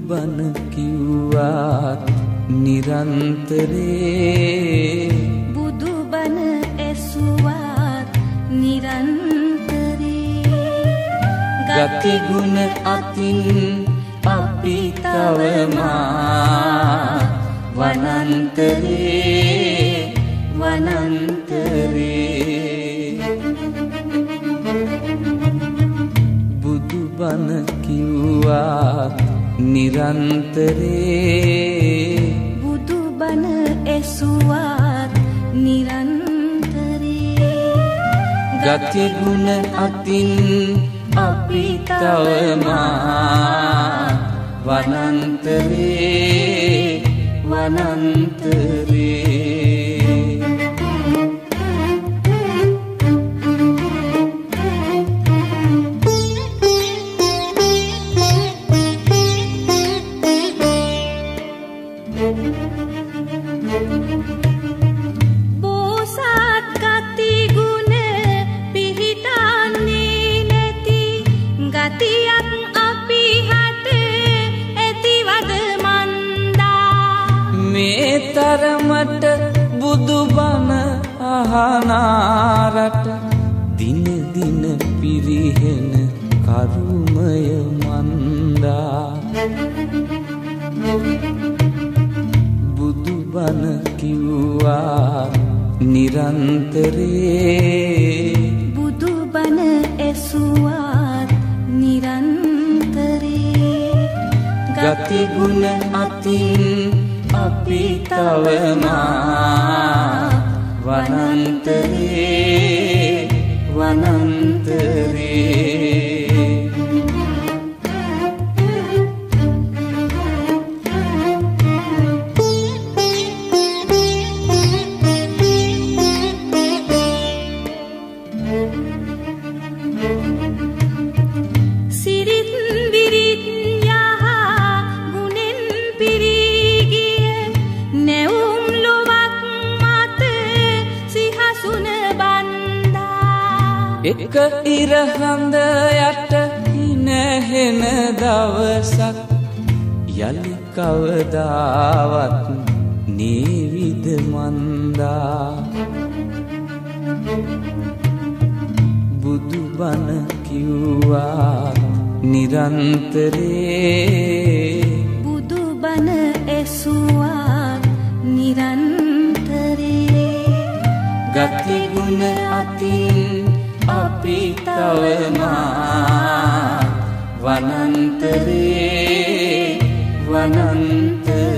බුදුබණ කිව්වත් නිරන්තරේ, බුදුබණ ඇසුවත් නිරන්තරේ. ගතිගුණ අතින් අපි තවමා වනන්තරේ, වනන්තරේ. බුදුබණ කිව්වත් නිරන්තරේ, බුදුබණ ඇසුවත් නිරන්තරේ. ගතිගුණ අතින් අපි තවමා වනන්තරේ, වනන්තරේ. බෝසත් ගතිගුණ පිහිටන්නේ නැති ගතියක් අපි හට ඇතිවද මන්දා? මේ තරමට බුදුබණ අහනාරට දින දින පිරිහෙන කරුමය මන්දා. බුදුබණ කිව්වා නිරන්තරේ, බුදුබණ ඇසුවත් නිරන්තරේ. ගතිගුණ අතින් අපි තවමා වනන්තරේ, වනන්තරේ. සිරිත් විරිත් යහ ගුණෙන් පිරී ගිය නැවුම් ලොවක් මත සිහසුන බන්දා. එක ඉරහඳ යට හිනහෙන දවසක් යලි කවදාවත් නේවිද මන්දා? බුදුබණ කිව්වා නිරන්තරේ, බුදුබණ ඇසුවත් නිරන්තරේ. ගතිගුණ අතින් අපි තවමා වනන්තරේ, වනන්තරේ.